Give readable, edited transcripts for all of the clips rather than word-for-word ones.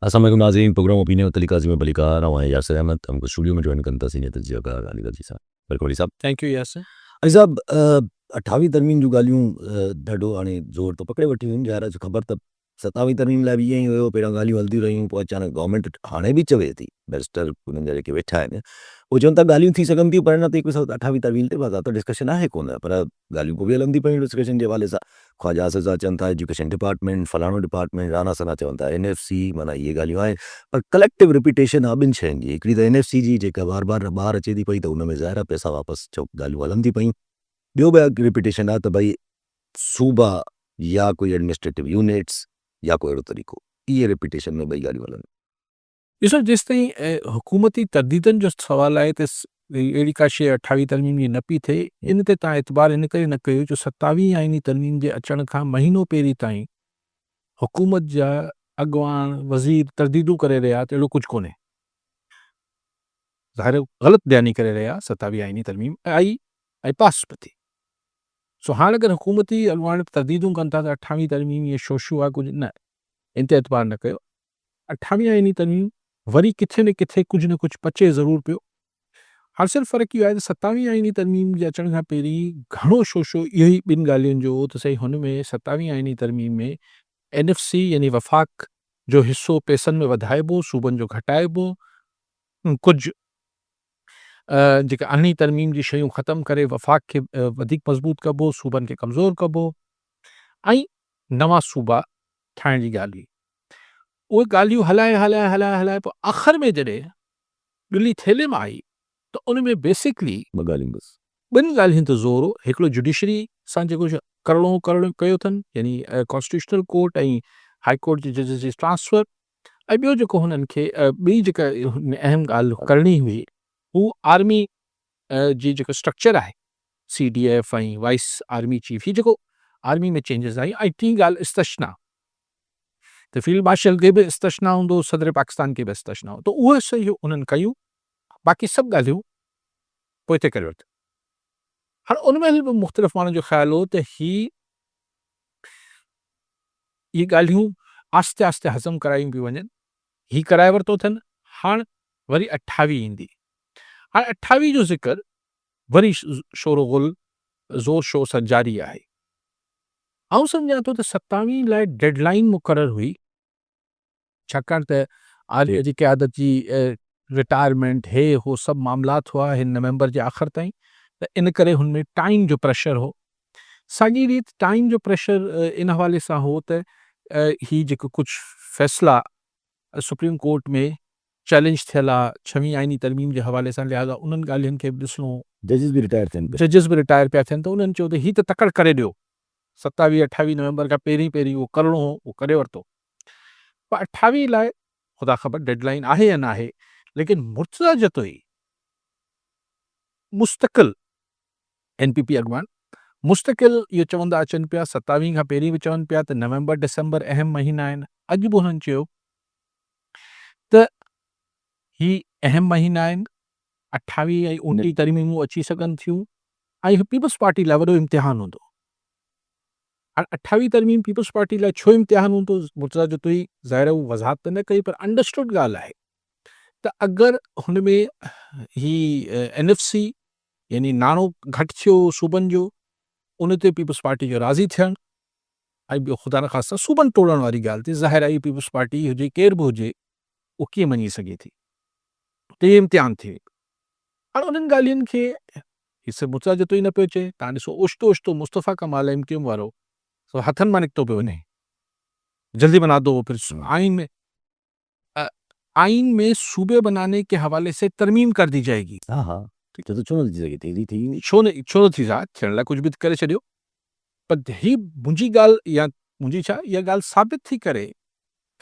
السلام عليڪم ناظرين programme opinion with Ali Qazi ۾ ڀليڪار آئون آهيان ياسر احمد اوهان کي اسٽوڊيو ۾ جوائن ڪن ٿا سينيئر تجزيه ڪار علي غازي صاحب welcome Ali صاحب. Thank you Yasir. Ali صاحب اٺاويهه ترميم جون ڳالهيون ڏاڍو هاڻي زور ته پڪڙي وٺيون آهن ظاهر آهي خبر ته ستاويهه ترميم لاء به ائين ئي هيو پهريان ڳالهيون هلنديون رهيون پوء اچانڪ گورنمينٽ هاڻي به چوي ٿي بئريسٽر انهن جا جيڪي ويٺا آهن اهي چون ٿا ڳالهيون ٿي سگهن ٿيون پر اڃا تائين اٺاويهه ترميم تي باضابطه ڊسڪشن آهي ڪونه پر ڳالهيون پوء به هلن ٿيون پيون ڊسڪشن جي حوالي سان خواجه آصف صاحب چون ٿا ايجوڪيشن ڊپارٽمينٽ، فلاڻو ڊپارٽمينٽ، راڻا ثنا چون ٿا اين ايف سي، معنيٰ اهي ڳالهيون آهن پر ڪليڪٽو رپيٽيشن آهي ٻن شين جي، هڪڙي ته اين ايف سي جي جيڪا بار بار ٻاهر اچي ٿي پئي ته ان ۾ ظاهر آهي پئسا واپس ڇو ڳالهيون هلن ٿي پيون، ٻيو به رپيٽيشن آهي ته ڀئي صوبا يا ڪوئي ايڊمنسٽريٽو يونٽس يا ڪو اهڙو طريقو، اهي رپيٽيشن ۾ ٻئي ڳالهيون هلن. ڏسو جيستائين حڪومتي ترديدن جو سوال آهي ته اهڙي ڪا شيء اٺاويهه ترميم جي نه پئي ٿئي ان تي توهان اعتبار ان ڪري نه ڪيو جو ستاويهه آئيني ترميم جي اچڻ کان مهينو پهرين تائين حڪومت جا اڳواڻ وزير ترديدون ڪري رهيا ته اهڙو ڪجهه ڪونهي ظاهر غلط بياني ڪري رهيا ستاويهه آئيني ترميم آئي ۽ پاس به ٿي سو هاڻ اگر حڪومتي اڳواڻ ترديدون ڪن ٿا ته اٺاويهه ترميم اهي شوشو آهي ڪجهه نه ان تي اعتبار نه ڪيو اٺاويهه آئيني ترميم وري ڪٿي نه ڪٿي ڪجهه نه ڪجهه پچي ضرور پيو. هاڻ صرف فرق اهو آهي ته ستاويهه آئيني ترميم جي اچڻ کان پهرين گهڻو شوشو اهو ئي ٻن ڳالهين جو هو ته سائين هن ۾ ستاويهه آئيني ترميم ۾ اين ايف سي يعني وفاق جو حصو پئسن ۾ وڌائبو صوبن جو گهٽائبو ڪجهه جيڪا ارڙهين ترميم جي شيون ختم ڪري وفاق کي وڌيڪ مضبوط ڪبو صوبن کي ڪمزور ڪبو ۽ نوان صوبا ٺاهڻ جي ڳالهه هئي. اهي ڳالهيون هلائي هلائي هلائي هلائي پوء آخر ۾ جڏهن ڏلي ٿيلهي مان آئي ته ان ۾ بيسڪلي ٻه ڳالهيون بس. ٻن ڳالهين تي زور هو، هڪڙو جڊيشري سان جيڪو ڪرڻو هو ڪرڻو ڪيو اٿن يعني ڪانسٽيٽيوشنل ڪورٽ ۽ هائي ڪورٽ جي ججز جي ٽرانسفر ۽ ٻيو جيڪو هنن کي ٻي جيڪا اهم ڳالهه ڪرڻي هئي هو آرمي جي جيڪو اسٽرڪچر آهي C D F ۽ vice army chief هي جيڪو آرمي ۾ چينجز آيون ۽ ٽين ڳالهه استثنا ته فيلڊ مارشل کي به استثنا هوندو صدر پاڪستان کي به استثنا هوندو ته اهي شيون انهن ڪيون باقي سڀ ڳالهيون پوئتي ڪري ورتيون هاڻ ان مهل به مختلف ماڻهن جو خيال هو ته هي اهي ڳالهيون آهستي آهستي هضم ڪرايون پيون وڃن هي ڪرائي ورتو اٿن هاڻ وري اٺاويهه ايندي هاڻ اٺاويهه جو ذڪر وري شور و غل زور شور سان جاري آهي. آئون سمجهان ٿو ته ستاويهين لاء ڊيڊ لائين مقرر هئي، ڇاڪاڻ ته آرمي جي قيادت جي رٽائرمينٽ هي هو سڀ معاملات هئا هن نومبر جي آخر تائين ته ان ڪري هن ۾ ٽائيم جو پريشر هو. ساڳي ريت ٽائيم جو پريشر ان حوالي سان هو ته هي جيڪو ڪجهه فيصلا سپريم ڪورٽ ۾ چئلينج ٿيل آ ڇويهين آئيني ترميم جي حوالي سان لهذا انهن ڳالهين کي به ڏسڻو هو. ججز به رٽائر ٿين پيا. ججز به رٽائر پيا ٿين ته انهن چيو ته هي ته تڪڙ ڪري ڏيو ستاويهه اٺاويهه نومبر کان پهرين پهرين اهو ڪرڻو هو اهو ڪري ورتو پر اٺاويهه لاء خدا خبر ڊيڊ لائين آهي يا ناهي ليڪن مرتضيٰ جتوئي مستقل اين پي پي اڳواڻ مستقل اهو چوندا اچن پيا ستاويهه کان پهرين به چون پيا ته نومبر ڊسمبر اهم مهينا آهن اڄ به انهن چيو ته هي اهم مهينا آهن، اٺاويهه ۽ اڻٽيهه ترميمون اچي سگهن ٿيون ۽ هي پيپلز پارٽي لاء وڏو امتحان هوندو. هاڻ اٺاويهه ترميم پيپلز پارٽي لاء ڇو امتحان هوندو؟ مرتضيٰ جتوئي ظاهر آهي وضاحت ته نه ڪئي پر انڊرسٽوڊ ڳالهه آهي ته اگر هن ۾ هي اين ايف سي يعني ناڻو گهٽ ٿيو صوبن جو ان تي پيپلز پارٽي جو راضي ٿيڻ ۽ ٻيو خدا نخواسته صوبن ٽوڙڻ واري ڳالهه تي ظاهر آهي پيپلز پارٽي هجي ڪير به هجي اهو ڪيئن مڃي سگهي ٿي ته اهي امتحان ٿي ويندو. هاڻ انهن ڳالهين کي هي صرف مرتضيٰ جتوئي نه پيو چئي، توهان ڏسو اوچتو اوچتو مصطفيٰ ڪمال ايم ڪيو ايم وارو سو هٿن مان نڪتو پيو وڃي جلدي بنا دو پھر آئين ۾ آئين ۾ صوبي بناني ڪي حوالي سي ترميم ڪر the جائي گي. ها ها ته ڇو نه ٿي سگهي ٿي ٿي ويندي. ڇو نه ڇو نه ٿي سگهي ٿيڻ لاء ڪجهه به ڪري ڇڏيو پر هي منهنجي ڳالهه يا منهنجي ڇا اها ڳالهه ثابت ٿي ڪري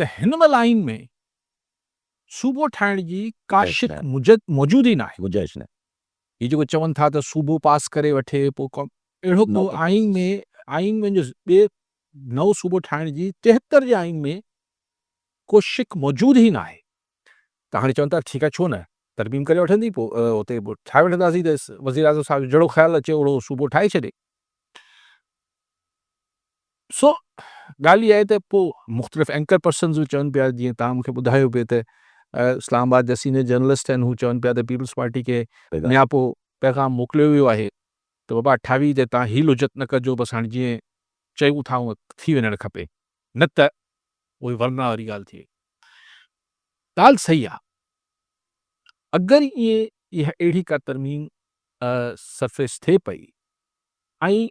ته هن مهل آئين ۾ صوبو ٺاهڻ جي ڪا شق موجود ئي ناهي. گنجائش ناهي. هي جيڪو چون ٿا ته صوبو پاس ڪري وٺي پوء اهڙو ڪو آئين ۾ آئين ۾ جو ٻئي نئون صوبو ٺاهڻ جي 73 جي آئين ۾ ڪو شق موجود ئي ناهي ته هاڻي چون ٿا ٺيڪ آهي ڇو نه ترميم ڪري وٺندي پوء اتي ٺاهي وٺنداسين ته وزيراعظم صاحب جو جهڙو خيال اچي اهڙو صوبو ٺاهي ڇڏي. سو ڳالهه اها آهي ته پوء مختلف اينڪر پرسنز به چون پيا جيئن توهان مون کي ٻڌايو پئي ته اسلام آباد جا سينيئر جرنلسٽ آهن هو چون پيا ته پيپلز پارٽي کي نياپو پيغام موڪليو ويو آهي ته بابا اٺاويهه تي توهان هيل حجت نه ڪجو بس هاڻي جيئن چئون ٿا اونئن ٿي وڃڻ کپي نه ته اهي ورنا واري ڳالهه ٿئي. ڳالهه صحيح آ اگر ائين اها اهڙي ڪا ترميم سرفيس ٿئي پئي ۽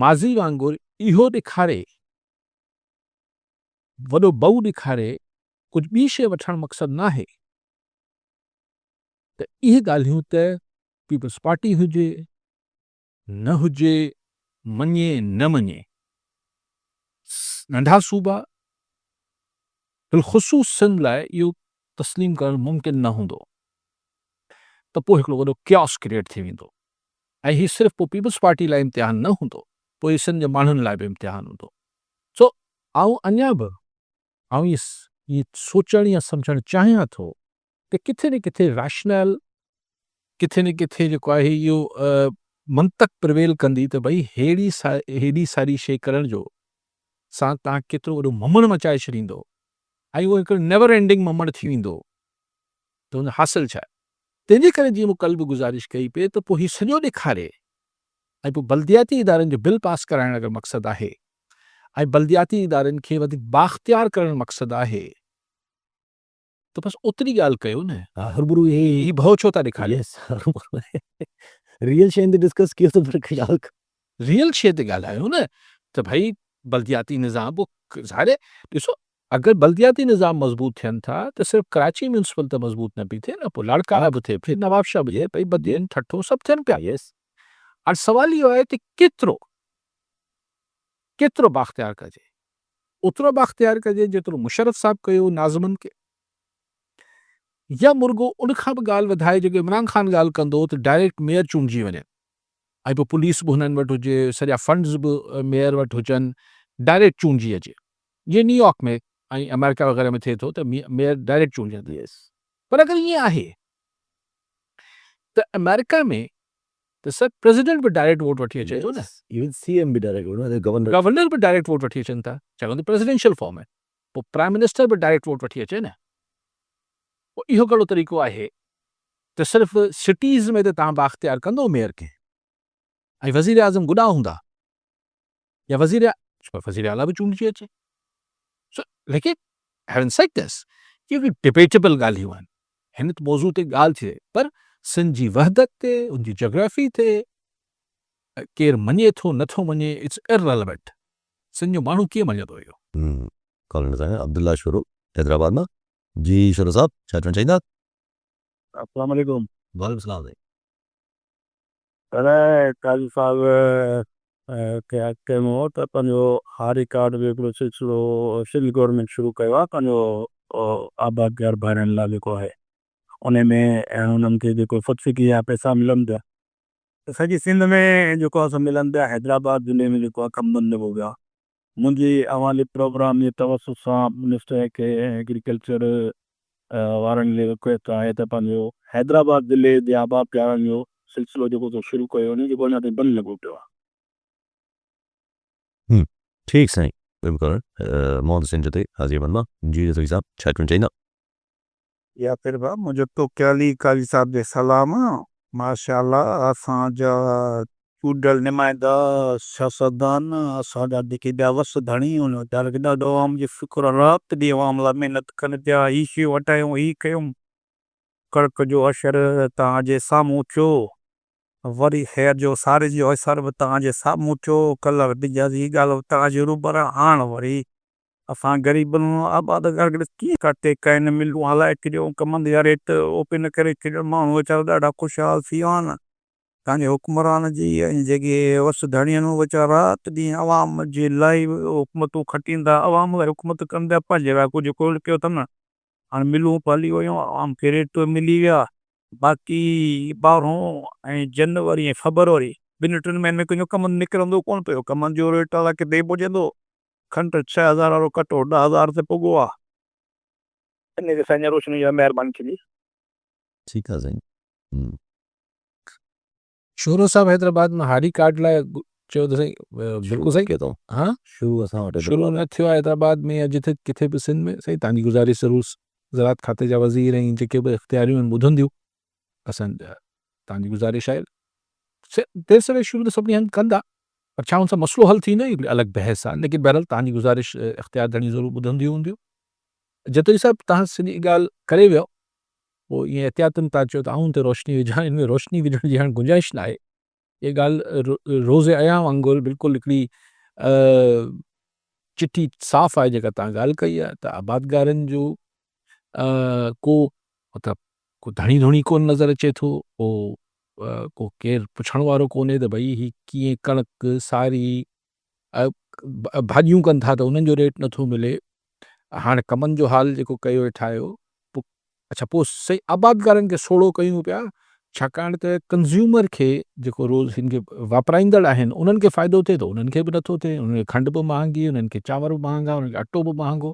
ماضي وانگر اهو ڏيکاري وڏو ڀؤ ڏيکاري ڪجهه ٻي شيء وٺڻ مقصد ناهي ته اهي ڳالهيون ته پيپلز پارٽي هجي نه هجي مڃي نه مڃي ننڍا صوبا بالخصوص سنڌ لاء اهو تسليم ڪرڻ ممڪن نه هوندو ته پوء هڪڙو وڏو ڪياس ڪريئيٽ ٿي ويندو ۽ هي صرف پوء پيپلز پارٽي لاء امتحان نه هوندو پوء هي سنڌ جي ماڻهن لاء به امتحان هوندو. سو آئون اڃا به آئون اهي سوچڻ يا سمجهڻ چاهيان ٿو ته ڪٿي نه ڪٿي ريشنل ڪٿي نه ڪٿي جيڪو آهي اهو منطق پرويل ڪندي ته ڀئي ههڙي هيڏي ساري شيء ڪرڻ جو سان توهان ڪيترو وڏو ممڻ مچائي ڇڏيندو ۽ اهو هڪڙو نيور اينڊنگ ممڻ ٿي ويندو ته ان جو حاصل ڇا آهي؟ تنهن جي ڪري جيئن مون ڪلهه به گذارش ڪئي پئي ته پوء هي سڄو ڏيکاري ۽ پوء بلدياتي ادارن جو بل پاس ڪرائڻ اگر مقصد آهي ۽ بلدياتي ادارن کي وڌيڪ بااختيار ڪرڻ مقصد آهي ته بس اوتري ڳالهه ڪيو نه. ها هربرو هي هي ڀؤ ڇو ٿا ڏيکاريو. يس هربرو ريئل شين تي ڊسڪس ڪيو ته پر ڳالهه. ريئل شي تي ڳالهايو نه ته ڀئي بلدياتي نظام پوء ظاهر آهي ڏسو اگر بلدياتي نظام مضبوط ٿين ٿا ته صرف ڪراچي ميونسپل ته مضبوط نه پئي ٿئي نه پوء لاڙڪاڻا به ٿئي پئي نوابشاهه به ٿئي پئي بدين ٺٽو سڀ ٿين پيا. يس. هاڻ سوال اهو آهي ته ڪيترو ڪيترو بااختيار ڪجي؟ اوترو بااختيار ڪجي جيترو مشرف صاحب ڪيو ناظمن کي يا مرڳو ان کان به ڳالهه وڌائي جيڪو عمران خان ڳالهه ڪندو هو ته ڊائريڪٽ ميئر چونڊجي وڃن ۽ پوء پوليس به هنن وٽ هجي سڄا فنڊز به ميئر وٽ هجن ڊائريڪٽ چونڊجي اچي جيئن نيويارڪ ۾ ۽ آمريڪا وغيره ۾ ٿئي ٿو ته ميئر ڊائريڪٽ چونڊجن ٿا پر اگر ائين آهي ته آمريڪا ۾ ته سر پريزيڊنٽ به ڊائريڪٽ ووٽ وٺي اچي ٿو نه. ايون سي ايم به ڊائريڪٽ ووٽ مطلب گورنر. گورنر به ڊائريڪٽ ووٽ وٺي اچن ٿا ڇاڪاڻ ته پريزيڊنشل فارم آهي پوء پرائم منسٽر به ڊائريڪٽ ووٽ وٺي اچي نه پوء اهو ڪهڙو طريقو آهي ته صرف سٽيز ۾ ته توهان بااختيار ڪندو ميئر کي ۽ وزير اعظم گڏا هوندا يا وزير وزير اعليٰ به چونڊجي اچي سو ليڪن هيونگ سيڊ this اهي به ڊبيٽيبل ڳالهيون آهن هن موضوع تي ڳالهه ٿئي پر سنڌ جي وحدت تي ان جي جاگرافي تي ڪير مڃي ٿو نه ٿو مڃي it's ارريليونٽ سنڌ جو ماڻهو ڪيئن مڃندو اهو. ڪالر سان عبدالله شورو حيدرآباد مان جي شورو صاحب ڇا چوڻ چاهيندا. السلام عليڪم. وعليڪم السلام سائين. تڏهن قاضي صاحب کي عرض ڪيم هو ته پنهنجو هاري ڪارڊ جو هڪڙو سلسلو سنڌ گورنمينٽ شروع ڪيو آهي پنهنجو آبادگار ڀائرن لاء جيڪو آهي ان ۾ انهن کي جيڪو سبسڊي جا پئسا ملن پيا ته سڄي سنڌ ۾ جيڪو آهي سو ملن پيا حيدرآباد ضلعي ۾ جيڪو آهي ڪم بند ٿيو پيو آهي منهنجي اوهان جي پروگرام جي توسط سان منسٽر کي ايگريڪلچر وارن کي رڪويسٽ آهي ته پنهنجو حيدرآباد ضلعي جي آبادگارن جو سلسلو جيڪو سو شروع ڪيو وڃي جيڪو اڃا تائين بند لڳو پيو آهي. ٺيڪ سائين بلڪل محمد حسين جتوئي حاضري بند مان جي جتوئي صاحب ڇا چوڻ چاهيندا. يا پھر ڀاء منھنجو توڪلي قاضي صاحب کي سلام ماشاءالله اسان جا چونڊيل نمائندا سياستدان اسان جا جيڪي ٻيا وس ڌڻي ان ويچارن کي ڏاڍو عوام جي فڪر آ رات ڏينھن عوام لاء محنت ڪن پيا ھي شيون ھٽايون ھي ڪيون ڪڻڪ جو حشر توھان جي سامھون ٿيو وري خير جو ساري جو حشر به توھان جي سامھون ٿيو ڪلھه به جي ڳالھه توھان جي روبرو ھاڻ وري اسان غريبن آبادگار کي ڏس ڪيئن ڪاٽي ڪين ملون هلائي ڇڏيو ڪمند جا ريٽ اوپن ڪري ڇڏيو ماڻهو ويچارا ڏاڍا خوشحال ٿي ويا آهن تان جي حڪمران جي ۽ جيڪي وس ڌڻي آهن اهي ويچارا رات ڏينهن عوام جي لاء حڪومتون کٽين ٿا عوام لاء حڪومت ڪن پيا پنهنجي لاء ڪجهه ڪونه ڪيو اٿن هاڻي ملون به هلي ويون عوام کي ريٽ به ملي ويا باقي ٻارهون ۽ جنوري ۽ فبروري ٻن ٽن مهينن ۾ ڪنهن جو ڪمند نڪرندو ڪونه پيو ڪمند جو ريٽ الائي ڪٿي پڄندو کنڊ 6000 وارو ڪٽو 10000 تي پڳو آ. انهي تي سائين روشني جا مهرباني ٿيندي. ٺيڪ آ سائين. شورو صاحب حيدرآباد مان هاري ڪارڊ لاء چيو ته سائين بلڪل صحيح ڪيو اٿئون. ها شروع اسان وٽ شروع نه ٿيو آهي حيدرآباد ۾ يا جٿي ڪٿي به سنڌ ۾. سائين تان جي گذارش ضرور زراعت کاتي جا وزير ۽ جيڪي به اختياريون آهن ٻڌنديون. اسان تان جي گذارش آهي دير سوير شروع ته سڀني هنڌ ڪندا پر ڇا ان سان مسئلو حل ٿيندو هي هڪڙي الڳ بحث آهي ليڪن بهرحال تان جي گذارش اختيار ڌڻي ضرور ٻڌنديون هونديون. جتوئي صاحب تان سڄي ڳالهه ڪري ويو پوء ائين احتياطن تان چيو ته آئون ان تي روشني وجهان ان ۾ روشني وجهڻ جي هاڻ گنجائش ناهي. اها ڳالهه روز عيان وانگر بلڪل هڪڙي چٽي صاف آهي جيڪا تان ڳالهه ڪئي آهي ته آبادگارن جو ڪو مطلب ڪو ڌڻي ڌڻي ڪونه نظر اچي ٿو، ڪو ڪو ڪير پڇڻ وارو ڪونهي ته ڀئي هي ڪيئن ڪڻڪ ساري ڀاڄيون ڪن ٿا ته انهن جو ريٽ نٿو ملي، هاڻ ڪمن جو حال جيڪو ڪيو ويٺا آهيو. اڇا پوء سائين آبادگارن کي سوڙهو ڪيون پيا ڇاڪاڻ ته ڪنزيومر کي جيڪو روز هن کي واپرائيندڙ آهن انهن کي فائدو ٿئي ٿو انهن کي به نٿو ٿئي، انهن کي کنڊ به مهانگي، انهن کي چانور به مهانگا، انهن کي اٽو به مهانگو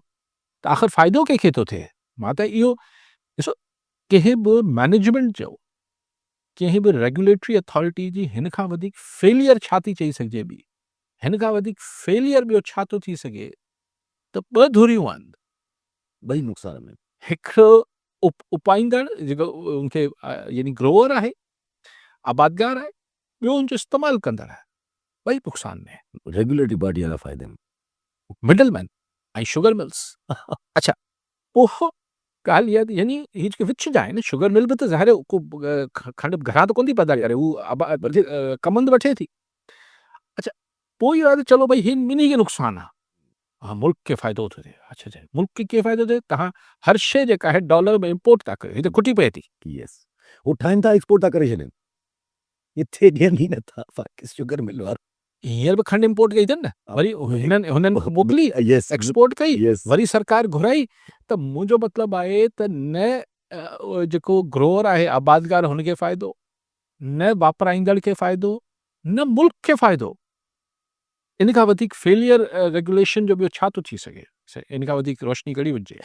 ته آخر فائدو ڪنهن کي ٿو ٿئي؟ مان ته اهو ڏسو ڪنهن به مئنيجمينٽ جو ڪنهن به ريگيوليٽري اٿارٽي جي هن کان وڌيڪ فيليئر ڇا ٿي چئي سگهجي ٻي هن کان وڌيڪ فيليئر ٻيو ڇا ٿو ٿي سگهي ته ٻه ڌريون آهن ٻئي نقصان ۾. هڪڙو اپائيندڙ جيڪو ان کي يعني گروئر آهي آبادگار آهي ٻيو ان جو استعمال ڪندڙ آهي ٻئي نقصان ۾. ريگيوليٽري پارٽي وارا فائدي ۾. مڊل مين ۽ شگر ملز. اڇا پوء ڳالهه اها ته يعني هي جيڪي وچ جا آهن شگر مل به ته ظاهر آهي ڪو کنڊ گهران ته ڪونه ٿي پيدا ڪري هو ڪمند وٺي ٿي. اڇا پوء اهو آهي ته چلو ڀئي هن ٻنهي کي نقصان آهي ها ملڪ کي فائدو ٿو ٿئي. اڇا اڇا ملڪ کي ڪيئن فائدو ٿئي؟ توهان هر شيء جيڪا آهي ڊالر ۾ امپورٽ ٿا ڪريو هي ته کٽي پئي ٿي. يس هو ٺاهين ٿا ايڪسپورٽ ٿا ڪري ڇڏين هتي ڏين ئي نٿا پاڪستان شگر مل وارا. هينئر به کنڊ امپورٽ ڪئي اٿن نه وري هنن هنن موڪلي ايڪسپورٽ ڪئي وري سرڪار گهرائي ته منهنجو مطلب آهي ته نه جيڪو گروئر آهي آبادگار هن کي فائدو نه واپرائيندڙ کي فائدو نه ملڪ کي فائدو ان کان وڌيڪ فيليئر ريگيوليشن جو ٻيو ڇا ٿو ٿي سگهي؟ ان کان وڌيڪ روشني ڪهڙي وجهجي؟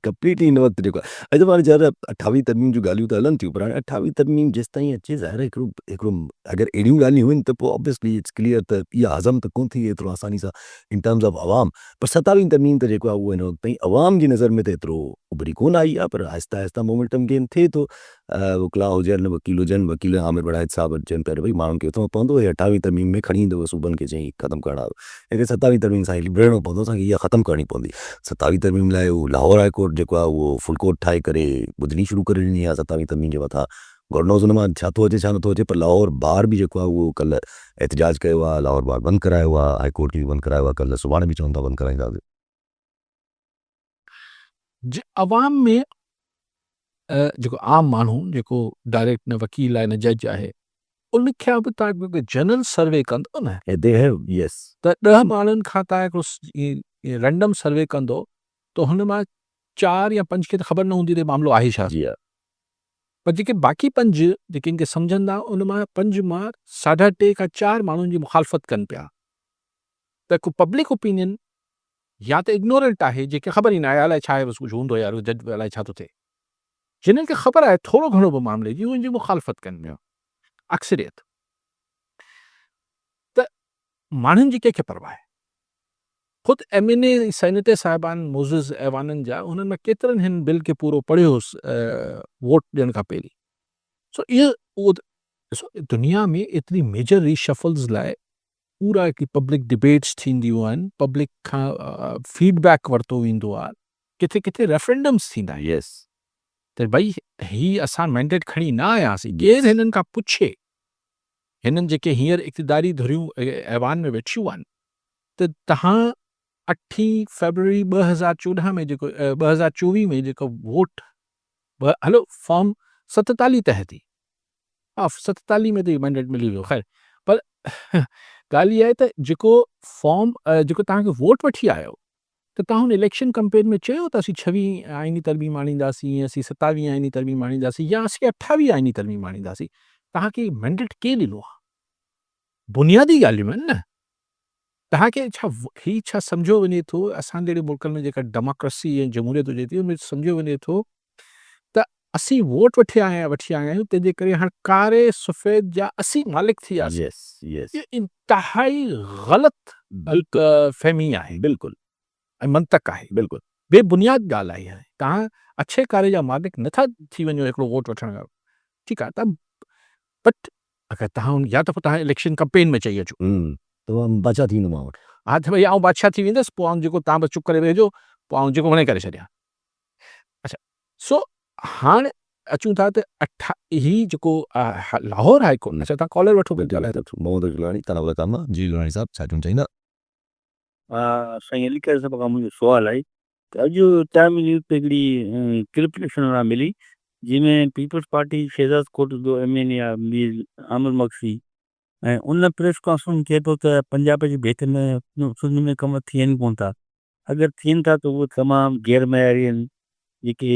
ڪمپليٽلي هن وقت جيڪو آهي اڄ هاڻي ظاهر آهي اٺاويهه ترميم جون ڳالهيون ته هلن ٿيون پر هاڻي اٺاويهه ترميم جيستائين اچي ظاهر آهي هڪڙو هڪڙو اگر اهڙيون ڳالهيون آهن ته پوء آبويسلي it's clear ته اها هضم ته ڪونه ٿي ايترو آساني سان ان ٽرمز آف عوام پر ستاويهين ترميم ته جيڪو آهي اهو هن وقت تائين عوام جي نظر ۾ ته ايترو اڀري ڪونه آئي آهي پر آهستي آهستي مومينٽم گين ٿئي ٿو. وڪلاء هجن، وڪيل هجن، وڪيل عامر وڙائچ صاحب چون پيا ته ڀئي ماڻهن کي اٿڻو پوندو، هي اٺاويهين ترميم ۾ کڻي ايندو صوبن کي چيائين ختم ڪرڻ وارو، ان ڪري ستاويهين ترميم سان هلي وڙهڻو پوندو، اسان کي اها ختم ڪرڻي پوندي. ستاويهين ترميم لاء هو لاهور هاء ڪورٽ جيڪو آهي اهو فل ڪورٽ ٺاهي ڪري ٻڌڻي شروع ڪري ڏني آهي ستاويهين ترميم جي مٿان. گاڊ نوز ان مان ڇا ٿو اچي ڇا نٿو اچي پر لاهور بار به جيڪو آهي اهو ڪلهه احتجاج ڪيو آهي، لاهور بار بند ڪرايو آهي، هاء ڪورٽ کي به بند ڪرايو آهي ڪلهه سڀاڻي به چون ٿا بند ڪرائينداسين. جي عوام ۾ جيڪو عام ماڻهو جيڪو ڊائريڪٽ نه وڪيل آهي نه جج آهي ان کان به تان جنرل سروي ڪندو نه They have, yes. ته ڏهه ماڻهن کان تان هڪڙو رينڊم سروي ڪندو ته هن مان چار يا پنج کي ته خبر نه هوندي ته معاملو آهي ڇا. جي ها. پر جيڪي باقي پنج جيڪي ان کي سمجهندا ان مان پنج مان ساڍا ٽي کان چار ماڻهن جي مخالفت ڪن پيا ته ڪو پبلڪ اوپينين يا ته اگنورنٽ آهي جنهن کي خبر ئي ناهي الائي ڇا آهي بس ڪجهه هوندو يار جج به الائي ڇا ٿو ٿئي. جنھن کي خبر آهي ٿورو گهڻو به معاملي جي ان جي مخالفت ڪن پيا اڪثريت ته ماڻهن جي ڪنهن کي پرواهه آهي. خود ايم اين اي ۽ سينيٽر صاحبان معزز ايوانن جا انهن مان ڪيترن هن بل کي پورو پڙهيو ووٽ ڏيڻ کان پهرين. سو اهو ڏسو دنيا ۾ ايتري ميجر ري شفلز لاء پورا هڪڙي پبلڪ ڊبيٽس ٿينديون آهن، پبلڪ کان فيڊ بيڪ ورتو ويندو آهي، ڪٿي ڪٿي ريفرنڊمس ٿيندا آهن يس. ته ڀئي هي اسان مينڊيٽ کڻي نه آيا هئاسين، ڪير هنن کان پڇي، هنن جيڪي هينئر اقتداري ڌريون ايوان ۾ ويٺيون آهن ته توهان اٺين فيبروري 2014 ۾ جيڪو 2024 ۾ جيڪو ووٽ هلو فارم 47 تحت ئي ها 47 ۾ ته اهو مينڊيٽ ملي ويو خير پر ڳالهه اها آهي ته جيڪو فارم جيڪو توهان کي ووٽ وٺي آيو ته توهان ان اليڪشن ڪمپين ۾ چيو ته اسين ڇويهين آئيني ترميم آڻينداسين اسين ستاويهين آئيني ترميم آڻينداسين يا اسين اٺاويهين آئيني ترميم آڻينداسين توهان کي مينڊيٽ ڪير ڏنو آهي بنيادي ڳالهيون آهن نه توهان کي ڇا هي ڇا سمجهيو وڃي ٿو اسان جهڙي ملڪن ۾ جيڪا ڊيموڪريسي ۽ جمهوريت هجي ٿي ان ۾ سمجهيو وڃي ٿو ته اسين ووٽ وٺي آيا وٺي آيا آهيون تنهن جي ڪري هاڻ ڪاري سفيد جا اسين مالڪ ٿي وياسين. Yes yes. اهو انتهائي غلط فهمي آهي. بلڪل. ۽ منطق آهي. بلڪل. بي بنياد ڳالهه آهي اها. توهان اڇي ڪاري جا مالڪ نه ٿا ٿي وڃو هڪڙو ووٽ وٺڻ کان ٺيڪ آهي ته بٽ اگر توهان يا ته پوء توهان اليڪشن ڪمپين ۾ چئي اچو. ته آئون بادشاهه ٿي ويندم آئون. ها ته ڀئي آئون بادشاهه ٿي ويندس پوء آئون جيڪو توهان بس چپ ڪري ويهجو پوء آئون جيڪو وڻي ڪري ڇڏيان. اڇا سو هاڻ اچون ٿا ته اٺا هي جيڪو لاهور هائي ڪورٽ اڇا توهان ڪالر وٺو پيا ڳالهايو. محمد گلاڻي تناول ڪاما جي گلاڻي صاحب ڇا چوڻ چاهيندا. سائين علي قادر صاحب کان منهنجو سوال آهي ته اڄ ٽائيم نيوز تي هڪڙي ڪلپ ڏسڻ لاء ملي جنهن ۾ پيپلز پارٽي شهزاد ڪوٽ جو ايم اين اي آهي مير عامر مگسي ۽ ان پريس ڪانفرنس ۾ چئي ٿو ته پنجاب جي ڀيٽ ۾ سنڌ ۾ ڪم ٿين ڪونه ٿا اگر ٿين ٿا ته اهي تمام غير معياري آهن جيڪي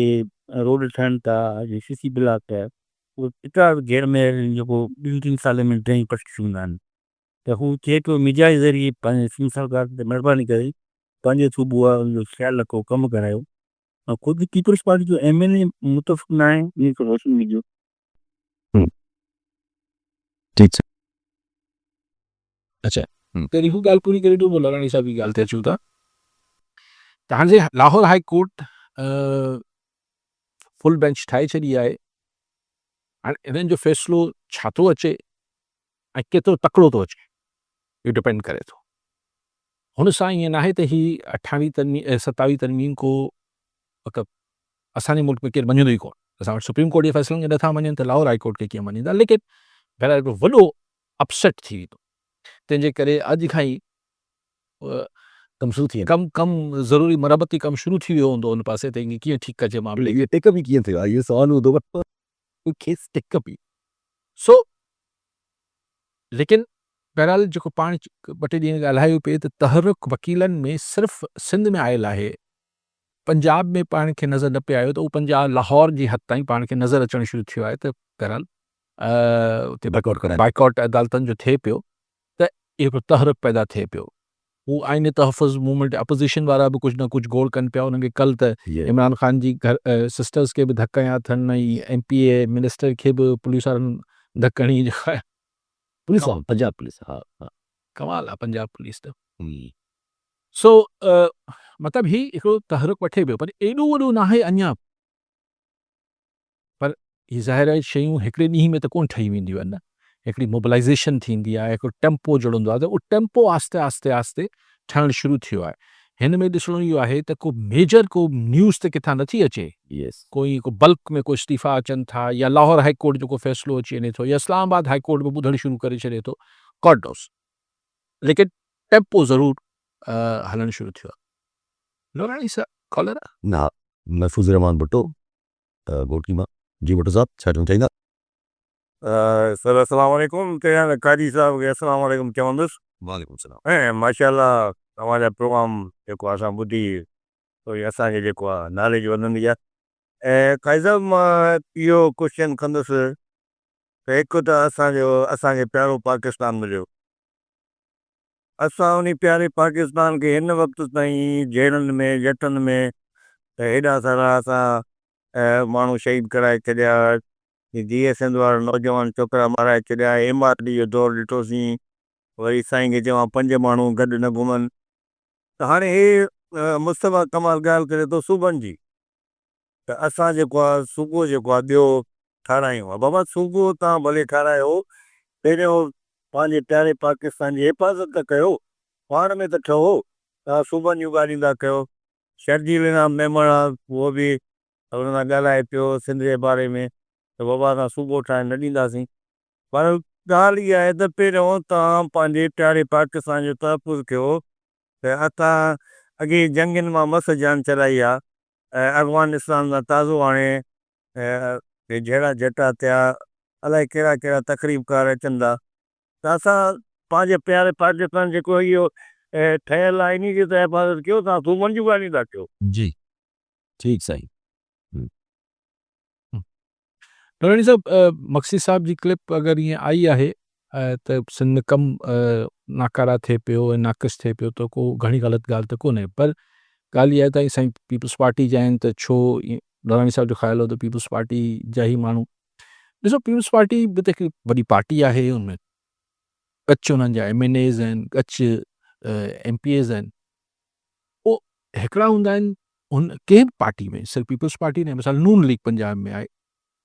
روڊ ٺهن ٿا جي سي سي بلاڪ اهي ايترا غير معياري آهن جيڪو ٻن ٽن سالن ۾ ڊرين پٽجي ويندا آهن ته هو چئي پيو ميڊيا جي ذريعي پنهنجي سنڌ سرڪار تي مهرباني ڪري پنهنجو صوبو آهي ان جو خيال رکو ڪم ڪرايو ۽ خود پيپلز پارٽي جو ايم اين اي متفق ناهي ان کي روشني وجهو. ٺيڪ سر. اڇا پهرين هو ڳالهه پوري ڪري ڏيو پوء لالاڻي صاحب جي ڳالهه تي اچون ٿا. ته هاڻي Lahore high court full bench ٺاهي ڇڏي آهي هاڻي انهن جو فيصلو ڇا ٿو اچي ۽ ڪيترو تڪڙو ٿو اچي اهو ڊپينڊ ڪري ٿو. هن سان ائين ناهي ته هي اٺاويهه ترميم ستاويهه ترميم ڪو مطلب اسان جي ملڪ ۾ ڪير مڃيندو ئي ڪونه. اسان وٽ سپريم ڪورٽ جي فيصلن کي نٿا مڃين ته لاهور هائي ڪورٽ کي ڪيئن مڃيندا ليڪن بهرحال هڪڙو وڏو اپسيٽ ٿي ويندو تنهن جي ڪري اڄ کان ئي ڪم شروع ٿي ڪم ڪم ضروري مرمتي ڪم شروع ٿي ويو هوندو ان پاسي ته ائين ڪيئن ٺيڪ ڪجي معاملي کي. ٽيڪ اپ ئي ڪيئن ٿيو آهي اهو سوال هوندو پر کيس ٽيڪ اپ ئي سو ليڪن بهرحال جيڪو پاڻ ٻه ٽي ڏينهن ڳالهايو پئي ته تحرڪ وڪيلن ۾ صرف سنڌ ۾ آيل آهي پنجاب ۾ پاڻ کي نظر نه پئي آيو ته اهو پنجاب لاهور جي حد تائين پاڻ کي نظر اچڻ شروع ٿيو آهي ته بهرحال اتي بائيڪاٽ عدالتن جو ٿئي پيو ته هڪڙو تحرڪ پيدا ٿئي پيو هو آئيني تحفظ موومينٽ اپوزيشن وارا به ڪجهه نه ڪجهه گوڙ ڪن پيا انهن کي ڪل ته عمران خان جي گهر سسٽرز کي به ڌڪ هنيا اٿن ۽ ايم پي اي منسٽر کي به پوليس وارن ڌڪ هڻي جيڪو آهي پوليس وارن پنجاب پوليس ها ها ڪمال آ پنجاب پوليس ته سو مطلب هي هڪڙو تحرڪ وٺي پيو پر ايڏو وڏو ناهي اڃا پر هي ظاهر آهي شيون هڪڙي ڏينهن ۾ ته ڪونه ٺهي وينديون آهن نه، هڪڙي موبلائيزيشن ٿيندي آهي، هڪڙو ٽيمپو جڙندو آهي ته اهو ٽيمپو آهستي آهستي آهستي ٺهڻ شروع ٿيو آهي. هن ۾ ڏسڻو اهو آهي ته ڪو ميجر ڪو نيوز ته ڪٿان نٿي اچي، ڪو ائين ڪو بلڪ ۾ ڪو استعيفا اچن ٿا يا لاهور هائي ڪورٽ جو ڪو فيصلو اچي وڃي ٿو يا اسلام آباد هائي ڪورٽ به ٻڌڻ شروع ڪري ڇڏي ٿو، گاڊ نوز، ليڪن ٽيمپو ضرور هلڻ شروع ٿيو آهي. نوراڻي صاحب ڪالر آ؟ نه محفوظ الرحمان ڀٽو گهوٽڪي مان. جي ڀٽو صاحب ڇا چوڻ چاهيندا. سر السلام عليڪم پهريان ته قاضي صاحب کي السلام عليڪم چوندس. وعليڪم السلام. ۽ ماشاء الله توهان جا پروگرام جيڪو اسان ٻڌي ٿوري اسان کي جيڪو آ ناليج وڌندي آ ۽ قاضي صاحب مان اهو ڪوشچن ڪندس ته هڪ ته اسان جو اسان کي پيارو پاڪستان مليو اسان انهي پياري پاڪستان کي هن وقت تائين جهيڙن ۾ جٺن ۾ ته هيڏا سارا اسان ماڻهو شهيد ڪرائي ڇڏيا، جيئي سنڌ وارا نوجوان ڇوڪرا مارائي ڇڏيا، ايم آر ڊي جو دور ڏٺوسين، وري سائين کي چوان پنج ماڻهو گڏ نه گهمن ته هاڻي هي مصطفيٰ ڪمال ڳالهه ڪري ٿو صوبن جي ته اسان جيڪو آ صوبو جيڪو آ ٻيو ٺارايون ها بابا صوبو توهان ڀلي ٺارايو پهريون پنهنجي پياري پاڪستان جي حفاظت ته ڪيو پاڻ ۾ ته ٺهو توهان صوبن جون ڳالهيون ٿا ڪيو شرجيل انعام ميمڻ آ اهو به ان سان ڳالهائي پيو سنڌ جي باري ۾ ته بابا اسان صوبو ٺاهڻ نه ڏينداسين پر ڳالهه اها آهي ته پهريون توهان پنهنجي پياري پاڪستان جو تحفظ ڪيو ته اسان اڳي جنگين مان مس جان ڇڏائي آ ۽ افغانستان سان تازو هاڻي هي جهيڙا جهٽا ٿيا الائي ڪهڙا ڪهڙا تخريب ڪار اچن ٿا ته اسان پنهنجي پياري پاڪستان جيڪو اهو ٺهيل آهي انهي جي ته حفاظت ڪيو توهان صوبن جون ڳالهيون ٿا ڪيو. جي ٺيڪ سائين. نوراني صاحب مگسي صاحب جي ڪلپ اگر ائين آئي آهي ته سنڌ ۾ ڪم ناڪارا ٿئي پيو ۽ ناقص ٿئي پيو ته ڪو گهڻي غلط ڳالهه ته ڪونهي پر ڳالهه اها آهي ته سائين پيپلز پارٽي جا آهن ته ڇو ڏاڏاڻي صاحب جو خيال هو ته پيپلز پارٽي جا ئي ماڻهو ڏسو پيپلز پارٽي به ته هڪ وڏي پارٽي آهي ان ۾ ڳچ انهن جا ايم اين ايز آهن ڳچ ايم پي ايز آهن پوء هڪڙا هوندا آهن ان ڪنهن به پارٽي ۾ صرف پيپلز پارٽي نه مثال نون ليگ پنجاب ۾ آهي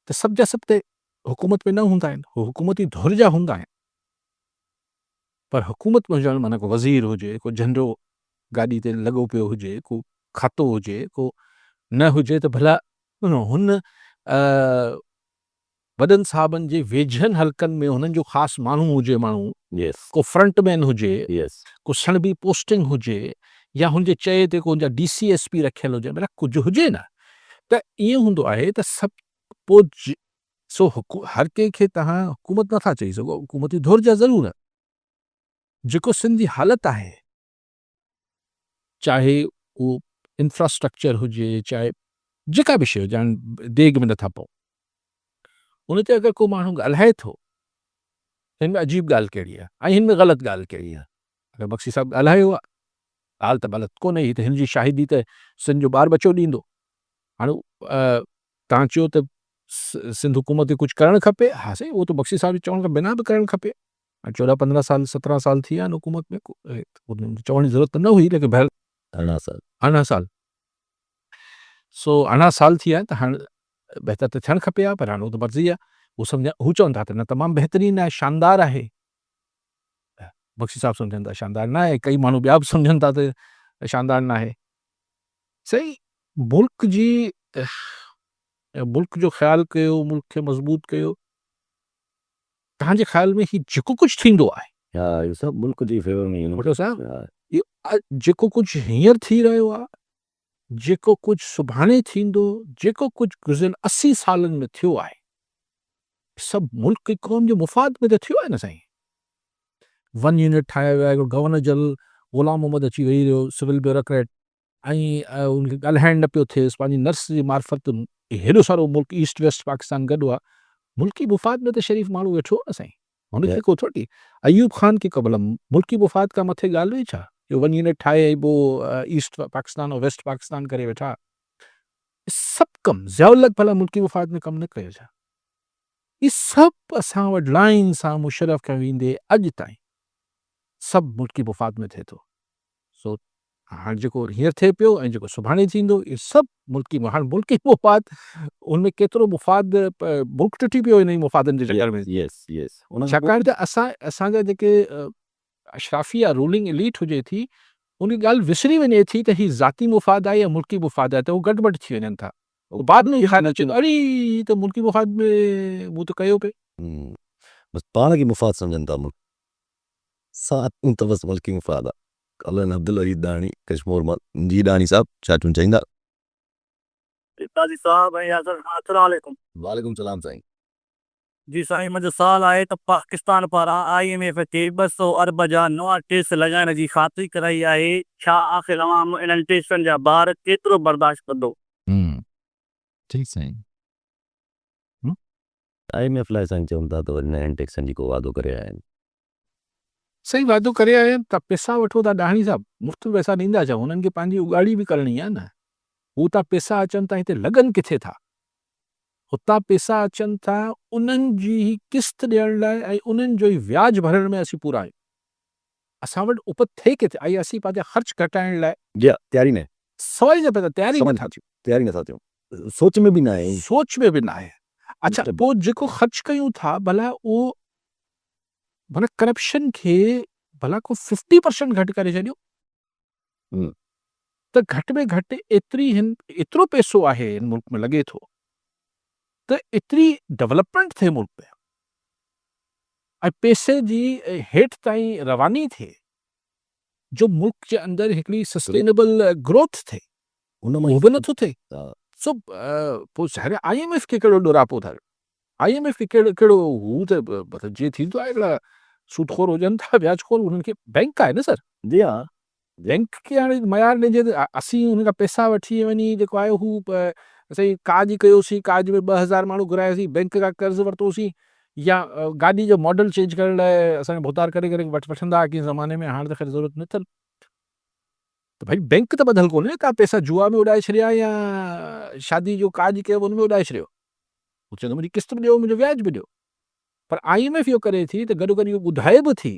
ته سڀ جا سڀ ته حڪومت ۾ نه هوندا آهن هو حڪومتي ڌر جا هوندا آهن پر حڪومت ۾ هجڻ معنيٰ ڪو وزير هجي ڪو جهنڊو گاڏي تي لڳو پيو هجي ڪو کاتو هجي ڪو نه هجي ته ڀلا هن وڏن صاحبن جي ويجهن حلقن ۾ هنن جو خاص ماڻهو هجي ماڻهو ڪو فرنٽ مين هجي ڪو سڻڀي پوسٽنگ هجي يا هن جي چئي تي ڪو هن جا ڊي سي ايس پي رکيل هجن معنيٰ ڪجهه هجي نه ته ائين هوندو آهي ته سڀ پوء سو هر ڪنهن کي توهان حڪومت نٿا چئي سگهو حڪومتي ڌر جا ضرور جيڪو سنڌ جي حالت آهي چاهي اهو انفراسٽرڪچر هجي چاهي جيڪا به شيء هجي هاڻي ديڳ ۾ نٿا پئون ان تي اگر ڪو ماڻهو ڳالهائي ٿو ته هن ۾ عجيب ڳالهه ڪهڙي آهي ۽ هن ۾ غلط ڳالهه ڪهڙي آهي اگر بخشي صاحب ڳالهايو آهي ڳالهه ته غلط ڪونهي هي ته هن جي شاهدي ته سنڌ جو ٻار ٻچو ڏيندو هاڻي توهان چيو ته سنڌ حڪومت کي ڪجهه ڪرڻ کپي ها سائين اهو ته بخشي صاحب جي چوڻ کان بنا به ڪرڻ کپي هاڻي چوڏهن پندرهن سال سترهن سال ٿي ويا آهن حڪومت ۾ چوڻ جي ضرورت ته نه هئي ليڪن بهرحال 18 سال 18 سال سو 18 سال ٿي ويا آهن ته هاڻ بهتر ته ٿيڻ کپي ها پر هاڻ اهو ته مرضي آهي هو سمجهن هو چون ٿا ته نه تمام بهترين آهي شاندار آهي بخشي صاحب سمجهن ٿا شاندار نه آهي ڪئي ماڻهو ٻيا به سمجهن ٿا ته شاندار نه آهي صحيح ملڪ جي ملڪ جو خيال ڪيو ملڪ کي مضبوط ڪيو توهان جي خيال ۾ هي جيڪو ڪجهه ٿيندو آهي. ها اهو سڀ ملڪ جي فيور ۾ ئي ڀٽو صاحب اهو جيڪو ڪجهه هينئر ٿي رهيو آهي، جيڪو ڪجهه سڀاڻي ٿيندو، جيڪو ڪجهه گذريل 80 سالن ۾ ٿيو آهي، سڀ ملڪ ۽ قوم جي مفاد ۾ ته ٿيو آهي نه سائين. ون يونٽ ٺاهيو ويو آهي، هڪڙو گورنر جنرل غلام محمد اچي ويهي رهيو سول بيوروڪريٽ ۽ ان کي ڳالهائڻ نه پيو ٿئيس، پنهنجي نرس جي معرفت هيڏو سارو ملڪ ايسٽ ويسٽ پاڪستان گڏ هئا، ملڪي مفاد ۾ ته شريف ماڻهو ويٺو هو نه سائين، هن کي ڪو ٿوري ايوب خان کي ڪو ڀلا ملڪي مفاد کان مٿي ڳالهه هئي ڇا جو ون يونٽ ٺاهي ۽ پوء ايسٽ پاڪستان ۽ ويسٽ پاڪستان ڪري ويٺا، سڀ ڪم ضياء الحق ڀلا ملڪي مفاد ۾ ڪم نه ڪيو ڇا؟ هي سڀ اسان وٽ لائين سان مشرف کان ويندي اڄ تائين سڀ ملڪي مفاد ۾ ٿئي ٿو. سو هاڻ جيڪو هينئر ٿئي پيو ۽ جيڪو سڀاڻي ٿيندو اهو سڀ ملڪي هاڻ ملڪي مفاد ان ۾ ڪيترو مفاد ملڪ ٽٽي پيو انهي مفادن جي چڪر ۾ يس يس ڇاڪاڻ ته اسان اسان جا جيڪي اشرافيه رولنگ اليٽ هجي ٿي ان کي ڳالهه وسري وڃي ٿي ته هي ذاتي مفاد آهي يا ملڪي مفاد آهي ته هو گڏ بڏ ٿي وڃن ٿا بعد ۾ خيال اچي ٿو اڙي هي ته ملڪي مفاد ۾ مون ته ڪيو پئي. بس پاڻ کي مفاد سمجهن ٿا ملڪ سان ته بس ملڪي مفاد آ. ڪالن عبدالوحيد ڏاهڻي ڪشمور مان جي ڏاهڻي صاحب ڇا چون چاهيندا. قاضي صاحب ۽ ياسر خان السلام عليڪم. وعليڪم السلام سائين. جي سائين منهنجو سوال آهي ته پاڪستان پاران I M F کي 200 ارب جا نوان ٽيڪس لڳائڻ جي خاطري ڪرائي آهي ڇا آخر عوام انهن ٽيڪسن جا بار ڪيترو برداشت ڪندو. ٺيڪ سائين. I M F لاء سائين چون ٿا ته وري نين ٽيڪسن جي ڪو وعدو ڪري آيا آهن. سائين وعدو ڪري آيا آهن ته پيسا وٺو ٿا ڏاهڻي صاحب مفت ۾ پيسا ڏيندا ڇا هنن کي پنهنجي اڳاڙي به ڪرڻي آهي نه هو تان پيسا اچن ٿا هتي لڳن ڪٿي ٿا هتان پيسا اچن ٿا انهن جي ئي قسط ڏيڻ لاء ۽ انهن جو ئي وياج ڀرڻ ۾ اسين پورا آهيون اسان وٽ اپت ٿئي ڪٿي ۽ اسين پنهنجا خرچ گهٽائڻ لاء جي ها تياري ناهي. سوال جا پيدا تياري نٿا ٿيون. تياري نٿا ٿيون. سوچ ۾ به ناهي. سوچ ۾ به ناهي. اڇا پوء جيڪو خرچ ڪيون ٿا ڀلا اهو ڀلا ڪرپشن کي ڀلا ڪو ففٽي پرسنٽ گهٽ ڪري ڇڏيو ته گهٽ ۾ گهٽ ايتري هن ايترو پئسو آهي هن ملڪ ۾ لڳي ٿو ته ايتري ڊولپمينٽ ٿئي ملڪ ۾ ۽ پئسي جي هيٺ تائين رواني ٿئي جو ملڪ جي اندر هڪڙي سسٽينيبل گروٿ ٿئي اهو به نٿو ٿئي سو پوء ظاهر آهي I M F کي ڪهڙو ڏوراپو ٿا I M F کي ڪهڙو ڪهڙو هو ته مطلب جيئن ٿيندو آهي هڪڙا سود خور هجن ٿا وياج خور انهن کي بينڪ آهي نه سر. جي ها. بينڪ کي هاڻي معيار ڏجي ته اسين انهن کان پئسا وٺي وڃي جيڪو آهي هو سائين ڪاڄ ڪيوسين ڪاڄ ۾ 2000 ماڻهو گهراياسين بينڪ کان قرض ورتوسين يا گاڏي جو ماڊل چينج ڪرڻ لاء اسان کي ڀوتار ڪري ڪري وٺندا هئا ڪنهن زماني ۾ هاڻي ته خير ضرورت نه اٿن. ته ڀائي بينڪ ته ٻڌل ڪونهي نه توهان پئسا جوا ۾ اڏائي ڇڏيا يا شادي جو ڪاڄ ڪيو ان ۾ اڏائي ڇڏيو. هو چوندو منهنجي قسط به ڏيو منهنجو وياج به ڏيو. پر I M F اهو ڪري ٿي ته گڏوگڏ اهو ٻڌائي به ٿي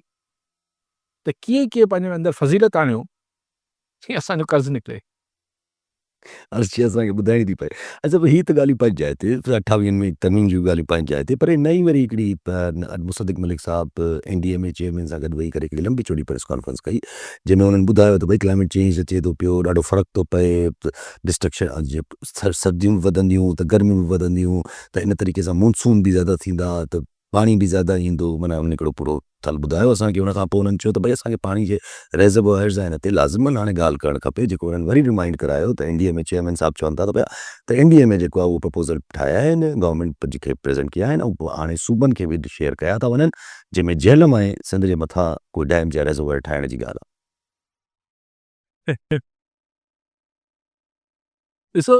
ته ڪيئن ڪيئن پنهنجي اندر فضيلت آڻيو جيئن اسان جو قرض نڪري. هر شيء اسان کي ٻڌائڻي ٿي پئي. اڇا پوء هي ته ڳالهيون پنهنجي جاء تي، اٺاويهن ۾ ترميم جون ڳالهيون پنهنجي جاء تي پر نئين وري هڪڙي مصدق ملڪ صاحب N D M A chairman سان گڏ ويهي ڪري هڪڙي لنبي چوڙي پريس ڪانفرنس ڪئي جنهن ۾ انهن ٻڌايو ته ڀئي ڪلائميٽ چينج اچي ٿو پيو ڏاڍو فرق ٿو پئي ڊسٽرڪشن سرديون به وڌنديون ته گرميون به وڌنديون ته ان طريقي سان مونسون به زياده ٿيندا ته پاڻي به زياده ايندو معنيٰ انهن هڪڙو پورو ٿل ٻڌايو اسان کي ان کان پوء انهن چيو ته ڀئي اسان کي پاڻي جي ريزروائرز آهن تي لازمن هاڻي ڳالهه ڪرڻ کپي جيڪو انهن وري ريمائنڊ ڪرايو ته N D M A chairman صاحب چون ٿا ته پيا ته اين ڊي ايم اي جيڪو آهي اهو پرپوزل ٺاهيا آهن گورنمينٽ کي پريزنٽ ڪيا آهن ۽ هاڻي صوبن کي به شيئر ڪيا ٿا وڃن جنهن ۾ جهلم ۽ سنڌ جي مٿان ڪو ڊيمز يا ريزروائر ٺاهڻ جي ڳالهه آهي. ڏسو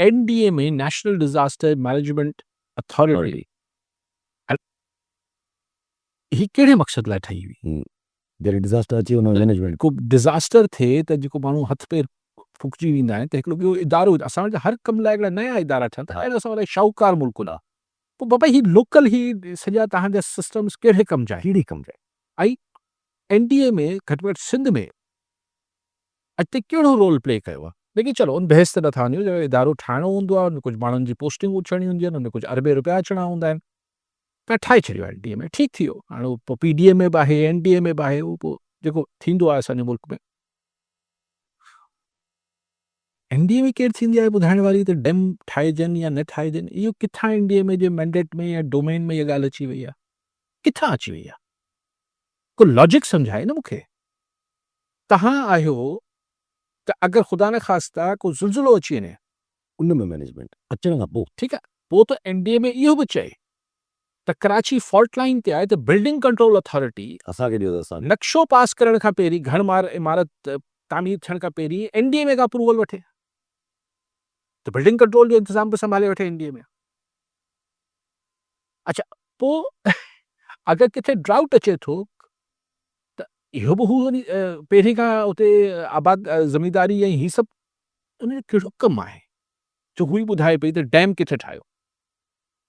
N D M A national disaster management authority هي ڪهڙي مقصد لاء ٺهي هئي؟ جڏهن ڊزاسٽر اچي ان جو مئنيجمينٽ. ڪو ڊزاسٽر ٿئي ته جيڪو ماڻهو هٿ پير ڦوڪجي ويندا آهن ته هڪڙو ٻيو ادارو اسان وٽ هر ڪم لاء هڪڙا نيا ادارا ٺهن ٿا اهڙو اسان وٽ شاهوڪار ملڪ نه پوء بابا هي لوڪل هي سڄا تهان جا سسٽمز ڪهڙي ڪم جا آهن؟ ڪهڙي ڪم جا آهن؟ ۽ اين ڊي ايم اي گهٽ ۾ گهٽ سنڌ ۾ اڄ تائين ڪهڙو رول پلي ڪيو آهي؟ ليڪن چلو ان بحث تي نٿا وڃون، جڏهن ادارو ٺاهڻو هوندو آهي ان ۾ ڪجهه ماڻهن جي پوسٽنگون ٿيڻيون هونديون آهن، ان ۾ ڪجهه اربين رپيا اچڻا هوندا آهن، ته ٺاهي ڇڏيو آهي اين ڊي ايم اي، ٺيڪ ٿي ويو، هاڻي اهو پوء پي ڊي ايم اي به آهي، اين ڊي ايم اي به آهي، اهو پوء جيڪو ٿيندو آهي اسان جي ملڪ ۾. اين ڊي ايم اي ڪير ٿيندي آهي ٻڌائڻ واري ته ڊيم ٺاهجن يا نه ٺاهجن، اهو ڪٿان اين ڊي ايم اي جي مينڊيٽ ۾ يا ڊومين ۾ اها ڳالهه اچي وئي آهي، ڪٿان اچي وئي آهي؟ ڪو لاجڪ سمجهائي نه مون کي. توهان آهيو ته اگر خدا نخواسته ڪو زلزلو اچي وڃي. ان ۾ مئنيجمينٽ اچڻ کان پوء. ٺيڪ آهي پوء ته اين ڊي ايم اي اهو به چئي ته ڪراچي فالٽ لائين تي آهي ته بلڊنگ ڪنٽرول اٿارٽي. اسان کي ڏيو ته اسان. نقشو پاس ڪرڻ کان پهرين گهڻ مار عمارت تعمير ٿيڻ کان پهرين اين ڊي ايم اي کان اپروول وٺي ته بلڊنگ ڪنٽرول جو انتظام به سنڀالي وٺي اين ڊي ايم اي. اڇا پوء اگر ڪٿي ڊرائوٽ اچي ٿو ته اهو به هو وري پهرين کان اتي آباد زمينداري ۽ هي سڀ ان جو ڪهڙو ڪم آهي جو هو ئي ٻڌائي پئي ته ڊيم ڪٿي ٺاهيو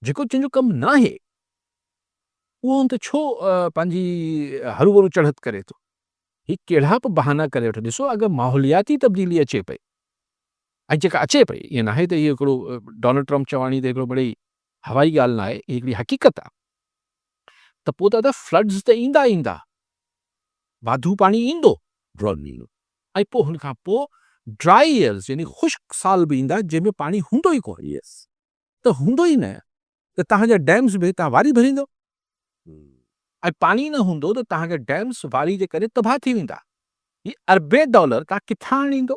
جيڪو جنهن جو ڪم ناهي اهو ان تي ڇو پنهنجي هروڀرو چڙهت ڪري ٿو هي ڪهڙا به بهانا ڪري وٺو ڏسو اگر ماحولياتي تبديلي اچي پئي ۽ جيڪا اچي پئي ائين ناهي ته هي هڪڙو ڊونلڊ ٽرمپ چواڻي ته هڪڙو مڙئي هوائي ڳالهه ناهي هي هڪڙي حقيقت آهي ته پوء دادا فلڊز ته ايندا ايندا واڌو پاڻي ايندو ڊراٽ به ايندو ۽ پوء هن کان پوء ڊرائي ايئرز يعني خشڪ سال به ايندا جنهن ۾ پاڻي هوندو ئي ڪونه يس ته هوندو ئي نه ته توهان جا ڊيمز به توهان واري ڀريندو ۽ پاڻي نه هوندو ته توهان جا ڊيمز واري جي ڪري تباهه ٿي ويندا هي اربين ڊالر توهان ڪٿان آڻيندو؟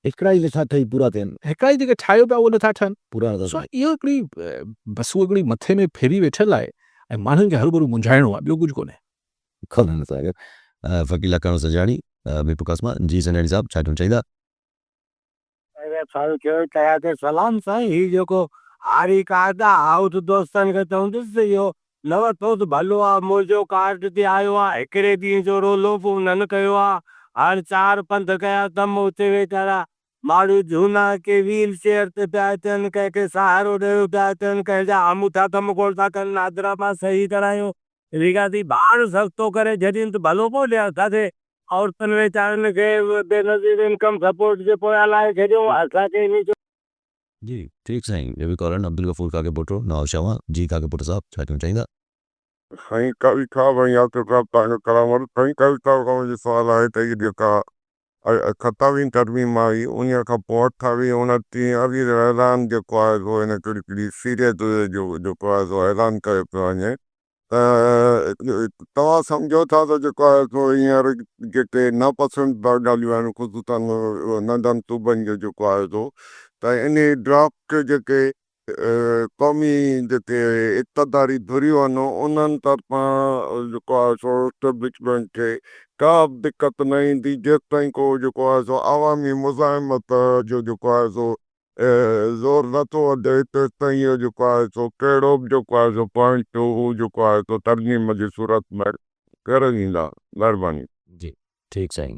هڪڙا ئي نٿا ٺهي پورا ٿين. هڪڙا ئي جيڪي ٺاهيو پيا اهي نٿا ٺهن. پورا نٿا سو اهو هڪڙي بس اهو هڪڙي مٿي ۾ ڦيري ويٺل آهي ۽ ماڻهن کي هروڀرو منجهائڻو آهي ٻيو ڪجهه ڪونهي. خبر نه ساگر فقير لاکاڻو سنجراڻي ميرپورخاص مان جي سنجراڻي صاحب ڇا چوڻ چاهيندا. سلام سائين هي جيڪو هاري ڪارڊ آ آئون ته دوستن کي چوندس ته اهو نه وٺو ته ڀلو آ منهنجو ڪارڊ تي آيو آ هڪڙي ڏينهن جو رولو به انهن ڪيو آ هاڻ چار پنڌ ڪيا اٿم اتي ويچارا ماڻهو جهونا ڪي ويل چيئر تي پيا اچن ڪنهن کي سهارو ڏيو پيا اچن ڪنهن جا آموٺا ڪم ڪونه ٿا ڪن نادرا مان صحيح ڪرايون ريگا ٿي ڀاڙ سستو ڪري ڇڏين ته ڀلو پوء ڏيان اسان کي عورتن ويچارن کي بينظير انڪم سپورٽ جي پويان لائي ڇڏيون اسان کي انهي جو جي ٺيڪ سائين ٻيو به ڪالر عبدالغفور ڪاڪي پوٽو نواب شاهه مان جي ڪاڪي پوٽو صاحب ڇا چوڻ چاهيندا. سائين قاضي صاحب ۽ ياسر صاحب توهان جو ڪلام عرض سائين قاضي صاحب کان منهنجو سوال آهي ته هي جيڪا ستاويهين ترميم آئي انهيء کان پوء اٺاويهين اڻٽيهين ارڙهين جو اعلان جيڪو آهي سو هن هڪڙي سيريز جو جيڪو آهي سو اعلان ڪيو پيو وڃي ته توهان سمجهو ٿا ته جيڪو آهي سو هينئر جيڪي ناپسنديده ڳالهيون آهن خصوصاً ننڍن صوبن جو جيڪو آهي سو ته انهي ڊرافٽ جيڪي قومي جيڪي اقتداري ڌريون آهن انهن طرفان جيڪو آهي سو اسٽيبلشمينٽ کي ڪا به دقت نه ايندي جيستائين ڪو جيڪو آهي سو عوامي مزاحمت جو جيڪو آهي سو زور نه ٿو وڌي تيستائين اهو جيڪو آهي سو ڪهڙو به جيڪو آهي سو پوائنٽ هو جيڪو آهي سو ترميم جي صورت ۾ ڪري ڏيندا. مهرباني. جي ٺيڪ سائين.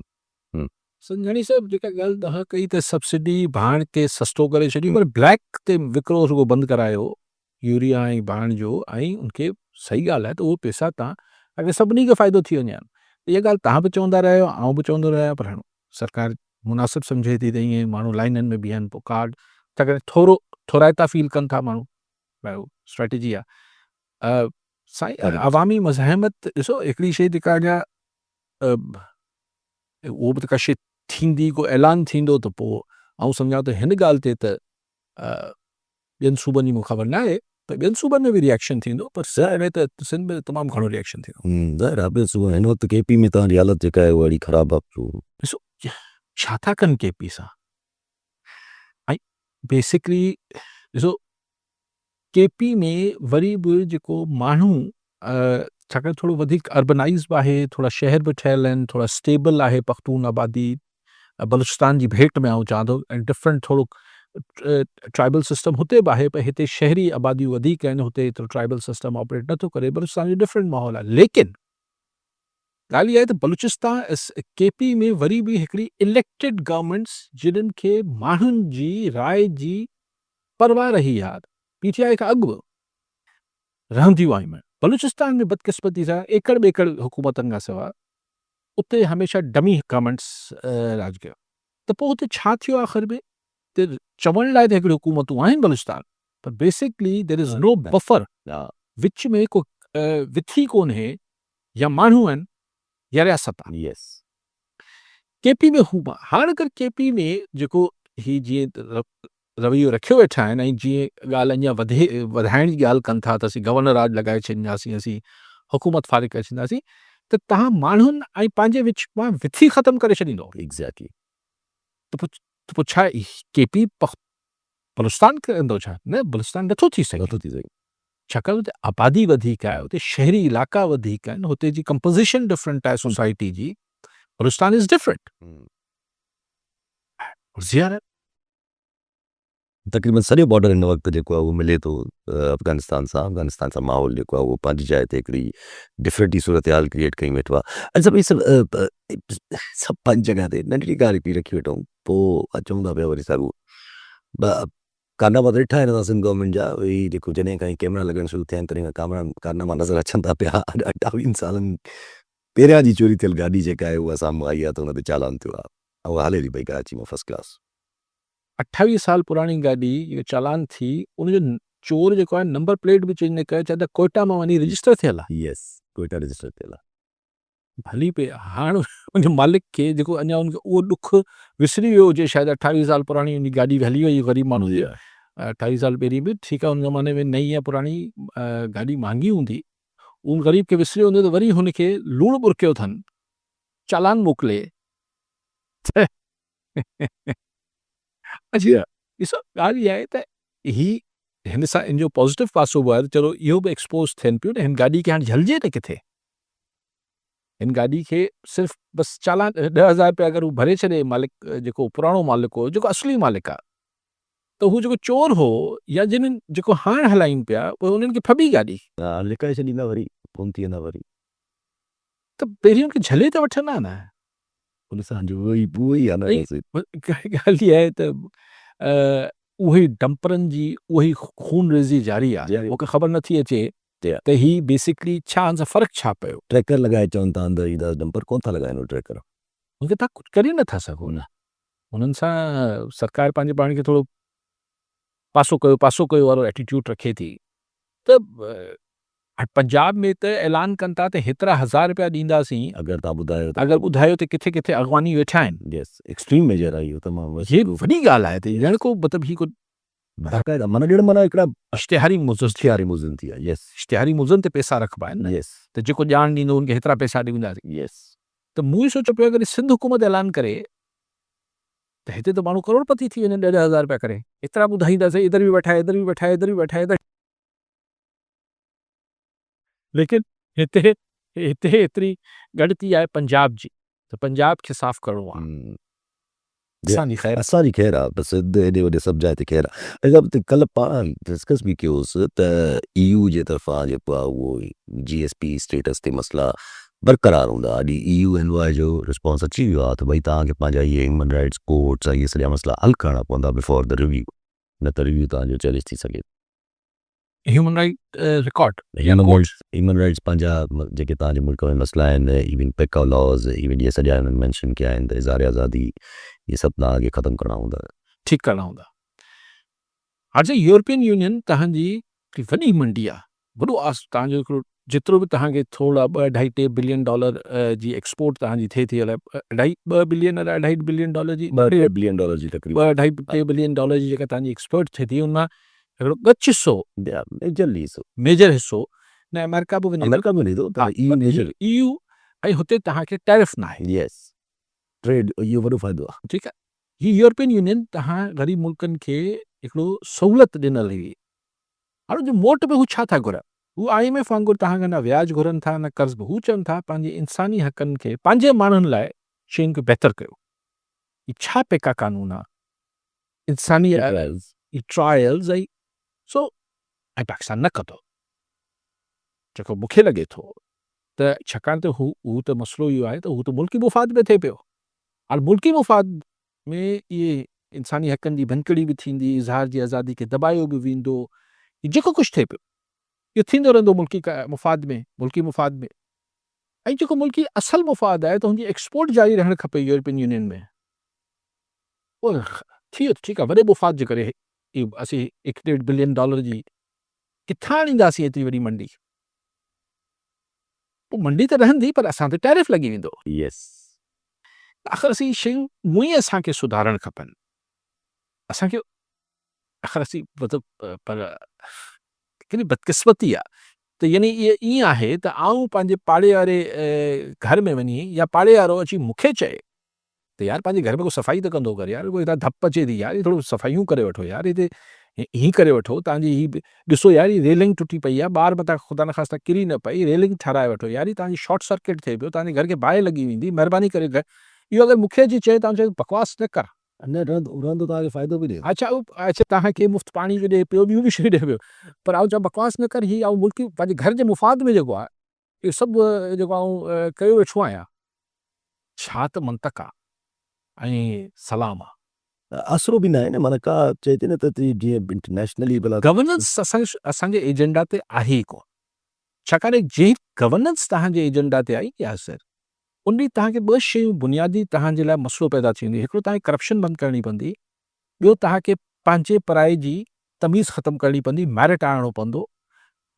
سنجهاڻي صاحب جيڪا ڳالهه توهان ڪئي ته سبسڊي ڀاڻ تي سستو ڪري ڇڏيو پر بليڪ تي وڪرو رڳو بند ڪرايو يوريا ۽ ڀاڻ جو ۽ ان کي صحيح ڳالهه آهي ته اهو پيسا تان اگر سڀني کي فائدو ٿي وڃي ها ته اها ڳالهه توهان به چوندا رهيا آهيو آئون به چوندو رهيو آهيان پر هاڻ سرڪار مناسب سمجهي ٿي ته ائين ماڻهو لائنن ۾ بيهن پوء ڪارڊ ڇاڪاڻ ٿورو ٿورائتا فيل ڪن ٿا ماڻهو اهو اسٽريٽجي آهي سائين عوامي مزاحمت ڏسو هڪڙي شيء جيڪا اڃا اهو به ته ڪا شيء ٿيندي، ڪو اعلان ٿيندو ته پوء آئون سمجهان ٿو هن ڳالهه تي ته ٻين صوبن جي مون کي خبر ناهي پر ٻين صوبن ۾ به ريئيڪشن ٿيندو پر سنڌ ۾ ته سنڌ ۾ تمام گهڻو ريئيڪشن ٿيندو. ظاهر آهي ٻين صوبن هن وقت ڪي پي ۾ توهان جي حالت جيڪا آهي اها اهڙي خراب آهي جو. ڏسو ڇا ٿا ڪن ڪي پي سان ۽ بيسڪلي ڏسو ڪي پي ۾ وري به جيڪو ماڻهو ڇاڪاڻ ٿورو وڌيڪ اربنائيز به آهي ٿورا شهر به ٺهيل آهن ٿورا اسٽيبل آهي پختون آبادي بلوچستان جي ڀيٽ ۾ آئون چوان ٿو ۽ ڊفرنٽ ٿورو ٽرائبل سسٽم هتي به آهي پر هتي شهري آباديون وڌيڪ آهن هتي ايترو ٽرائبل سسٽم آپريٽ نٿو ڪري بلوچستان جو ڊفرنٽ ماحول آهي ليڪن ڳالهه اها آهي ته بلوچستان ڪي پي ۾ وري به هڪڙي اليڪٽيڊ گورنمينٽس جنھن کي ماڻهن جي راء جي پرواهه رهي آ پي ٽي آء کان اڳ به رهنديون آيون آهن. بلوچستان ۾ بدقسمتي سان ايڪڙ ٻيڪڙ حڪومتن کان سواء اتي هميشه ڊمي گورنمينٽس راڄ ڪيو ته پوء اتي ڇا ٿيو آخر ۾ ته چوڻ لاء ته هڪڙيون حڪومتون آهن بلوچستان پر basically there is no buffer وچ ۾ ڪو وٿي ڪونهي يا ماڻهو آهن يا رياست آهي. يس. ڪي پي ۾ هو هاڻ اگر ڪي پي ۾ جيڪو هي جيئن رويو رکيو ويٺا آهن ۽ جيئن ڳالهه اڃا وڌي وڌائڻ جي ڳالهه ڪن ٿا ته اسين گورنر راڄ لڳائي ڇڏينداسين اسين حڪومت فارغ ڪري ڇڏينداسين ته توهان ماڻهن ۽ پنهنجي وچ مان وٿي ختم ڪري ڇڏيندو. ايگزيڪٽلي. ته پوء ڇا ڪي پي بلوچستان ڪندو ڇا؟ نه بلوچستان نٿو ٿي سگهي. نٿو ٿي سگهي. ڇاڪاڻ ته اتي آبادي وڌيڪ آهي اتي شهري علائقا وڌيڪ آهن هتي جي ڪمپوزيشن ڊفرنٽ آهي سوسائٽي جي بلوچستان از ڊفرنٽ. زيارت. تقريبن سڄو بارڊر هن وقت جيڪو آهي اهو ملي ٿو افغانستان سان افغانستان سان ماحول جيڪو آهي اهو پنهنجي جاء تي هڪڙي ڊفرنٽ ئي صورتحال ڪريئيٽ ڪئي ويٺو آهي ۽ سڀ هي سڀ سڀ پنهنجي جڳهه تي ننڍڙي ڳالهه هڪڙي رکي ويٺو پوء اچون ٿا پيا وري ساڳو ڪارناما ته ڏٺا آهن اسان سنڌ گورنمينٽ جا اهي جيڪو جڏهن کان هي ڪيمرا لڳڻ شروع ٿيا آهن تڏهن کان ڪامرا ڪارناما نظر اچن ٿا پيا اڄ اٺاويهن سالن پهريان جي چوري ٿيل گاڏي جيڪا آهي اها سامهون آئي آهي ته ان تي چالان ٿيو آهي اها هلي ٿي پئي ڪراچي مان فرسٽ ڪلاس. 28 سال پراڻي گاڏي جيڪا چالان ٿي ان جو چور جيڪو آهي نمبر پليٽ به چينج نه ڪيو چاهي ته ڪوئيٽا مان وڃي رجسٽر ٿيل آهي. يس ڪوئيٽا رجسٽر ٿيل آهي. ڀلي پئي هاڻ ان جي مالڪ کي جيڪو اڃا ان کي اهو ڏک وسري ويو هجي شايد 28 سال پراڻي ان جي گاڏي هلي وئي غريب ماڻهو جي 28 سال پهرين به ٺيڪ آهي ان زماني ۾ نئين يا پراڻي گاڏي مهانگي هوندي ان غريب کي وسري ويو هوندو ته وري هن کي لوڻ ٻرڪيو اٿن چالان موڪلي ته اڇا ڏسو ڳالهه اها آهي ته هي هن سان ان جو پازيٽو پاسو به آهي ته چلو اهو به ايڪسپوز ٿين پيو نه هن گاڏي کي هاڻي جهلجي ته ڪٿي هن گاڏي کي صرف بس چالان 10000 روپيا اگر هو ڀري ڇڏي مالڪ جيڪو پراڻو مالڪ هو جيڪو اصلي مالڪ آهي ته هو جيڪو چور هو يا جن جيڪو هاڻ هلائين پيا اهي انهن کي ڦٻي گاڏي. ها لڪائي ڇڏيندا وري گم ٿي ويندا وري. ته پهرين ان کي جهلي ته وٺن ها نه. پوليس جو اهو ئي اهو ئي آهي نه ڳالهه اها آهي ته اهي ڊمپرن جي اها ئي خونريزي جاري آهي. مون کي خبر نٿي اچي ته هي بيسڪلي ڇا ان سان فرق ڇا پيو. ٽريڪر لڳائي چون ٿا اندر ايندا ڊمپر ڪونه ٿا لڳائين اهي ٽريڪر. ان کي تان ڪجهه ڪري نٿا سگهو نه. انهن سان سرڪار پنهنجي پاڻ کي ٿورو پاسو ڪيو پاسو ڪيو وارو ايٽيٽيوڊ رکي ٿي ته پنجاب ۾ ته اعلان ڪن ٿا ته هيترا هزار رپيا ڏينداسين. اگر توهان ٻڌايو ته. اگر ٻڌايو ته ڪٿي ڪٿي اغواني ويٺا آهن. يس ايڪسٽريم ميجر آهي اهو تمام. هي وڏي ڳالهه آهي ته ڄڻ ڪو مطلب هي ڪو. باقاعده معنيٰ ڄڻ معنيٰ هڪڙا. اشتهاري مزن. اشتهاري مزن ٿي ويا يس. اشتهاري مزن تي پئسا رکبا آهن نه. يس. ته جيڪو ڄاڻ ڏيندو ان کي هيترا پئسا ڏينداسين. يس. ته مون ئي سوچيو پيو اگر سنڌ حڪومت اعلان ڪري ته هتي ته ماڻهو ڪروڙپتي ٿي وڃن ڏهه ڏهه هزار رپيا ڪري. ايترا ٻڌائينداسين ادھر به ويٺا ادھر به ويٺا ادھر به ويٺا ادھر. ليڪن هتي هتي ايتري ڳڻتي آهي پنجاب جي ته پنجاب کي صاف ڪرڻو آهي. اسان جي خير اسان جي خير آ بس هيڏي هوڏي سڀ جاء تي خير آ. اڇا ته ڪلهه پاڻ ڊسڪس به ڪيو هوس ته اي يو جي طرفان جيڪو آ اهو جي ايس پي اسٽيٽس تي مسئلا برقرار هوندا. اڄ اي يو اين واء جو رسپانس اچي ويو آهي ته ڀئي توهان کي پنهنجا اهي هيومن رائٽس ڪورٽس ۽ اهي سڄا مسئلا حل ڪرڻا پوندا بفور the review نه ته ريويو توهان جو چئلينج ٿي سگهي ٿو. هيومن رائٽ رڪارڊ يا ڪورٽس. هيومن رائٽس پنهنجا جيڪي توهان جي ملڪ ۾ مسئلا آهن ايون پيڪا لاز ايون اهي سڄا هنن مينشن ڪيا آهن ته اظهار آزادي اهي سڀ توهان کي ختم ڪرڻا هوندا. ٺيڪ ڪرڻا هوندا. هاڻ سائين يورپين يونين توهان جي هڪڙي وڏي منڊي آهي وڏو آس توهان جو هڪڙو جيترو به توهان کي ٿورا ٻه اڍائي ٽي بلين ڊالر جي ايڪسپورٽ توهان جي ٿئي ٿي الائي اڍائي ٻه بلين الائي اڍائي بلين ڊالر جي ٻه ٽي بلين ڊالر جي تقريبن ٻه اڍائي ٽي بلين ڊالر جي جيڪا توهان جي ايڪسپورٽ ٿئي ٿي ان مان هڪڙو ڳچ حصو ميجر حصو ميجر حصو نه آمريڪا به وڃي ٿو آمريڪا به وڃي ٿو پر اي يو ميجر اي يو ۽ هتي توهان کي ٽيرف ناهي يس ٽريڊ اهو وڏو فائدو آهي. ٺيڪ آهي هي يورپين يونين توهان غريب ملڪن کي هڪڙو سهولت ڏنل هئي هاڻ جو موٽ به هو ڇا ٿا گهرن هو I M F وانگر توهان کان نه وياج گهرن ٿا نه قرض به هو چون ٿا پنهنجي انساني حقن کي پنهنجي ماڻهن لاء شين کي بهتر ڪيو هي ڇا پيڪا قانون آهي انساني ٽرائلز ۽ سو ۽ پاڪستان نه ڪندو جيڪو مون کي لڳي ٿو ته ڇاڪاڻ ته هو هو ته مسئلو اهو آهي ته هو ته ملڪي مفاد ۾ ٿئي پيو. هاڻ ملڪي مفاد ۾ اهي انساني حقن جي ڀڃڪڙي به ٿيندي، اظهار جي آزادي کي دٻايو به ويندو، هي جيڪو ڪجهه ٿئي پيو اهو ٿيندو رهندو ملڪي مفاد ۾ ملڪي مفاد ۾ ۽ جيڪو ملڪي اصل مفاد آهي ته هن جي ايڪسپورٽ جاري رهڻ کپي يورپين يونين ۾ اهو ٿي ويو ته ٺيڪ آهي وڏي مفاد جي ڪري اسين هڪ ڏيڍ بلين ڊالر جي ڪٿان آڻينداسين ايتري وڏي منڊي؟ پوء منڊي ته رهندي پر اسان تي ٽيرف لڳي ويندو. يس. ته آخر اسين شيون هونئن ئي اسان کي سڌارڻ کپن. اسان کي آخر اسين مطلب پر ڪيڏي بدقسمتي آ ته يعني اهي ائين آهي ته آئون پنهنجي پاڙي واري گهر ۾ وڃي يا پاڙي وارو اچي مون کي چئي ته يار پنهنجي گهر ۾ ڪو صفائي ته ڪندو ڪر يار ڪو هتان ڌپ اچي ٿي يار هي ٿورو صفائيون ڪري وٺو يار هتي هي ڪري وٺو تان جي هي ڏسو يار هي ريلنگ ٽٽي پئي آهي ٻار متان خدا نخواسته ڪري نه پئي ريلنگ ٺهرائي وٺو يار هي تان جي شارٽ سرڪٽ ٿئي پيو تان جي گهر کي باهه لڳي ويندي مهرباني ڪري گهر اهو اگر مون کي اچي چئي ته آئون چوان بڪواس نه ڪر. نه رهندو رهندو توهان کي فائدو به ڏئي. اڇا اڇا توهان کي مفت پاڻي به ڏئي پيو ٻيون به شيون ڏئي پيو پر آئون چوان بڪواس نه ڪر هي آئون ملڪي پنهنجي گهر جي مفاد ۾ جيڪو آهي اهو سڀ جيڪو آئون ڪيو ويٺو آهيان، ڇا ته منطق آ ۽ سلام آ. آسرو به ناهي نه معنيٰ ڪا چئجي نه ته جيئن انٽرنيشنلي ڀلا. گورننس اسان جي ايجنڊا تي آهي ئي ڪونه. ڇاڪاڻ جنهن گورننس توهان جي ايجنڊا تي آئي ياسر ان ڏينهن توهان کي ٻه شيون بنيادي توهان جي لاء مسئلو پيدا ٿي وينديون هڪڙو توهان کي ڪرپشن بند ڪرڻي پوندي ٻيو توهان کي پنهنجي پرائي جي تميز ختم ڪرڻي پوندي ميرٽ آڻڻو پوندو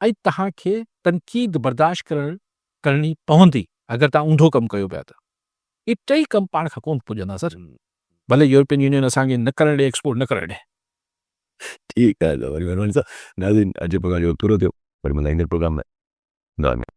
۽ توهان کي تنقيد برداشت ڪرڻ ڪرڻي پوندي اگر توهان اونڌو ڪم ڪيو پيا ته. اهي ٽئي ڪم پاڻ کان ڪونه پڄندا سر. ڀلي يورپين يونين اسان کي نه ڪرڻ ڏي ايڪسپورٽ نه ڪرڻ ڏي. ٺيڪ آهي وري مهرباني صاحب. ناظرين اڄ جو پروگرام جو پورو ٿيو وري ملنداسين ايندڙ پروگرام ۾ دعا ۾.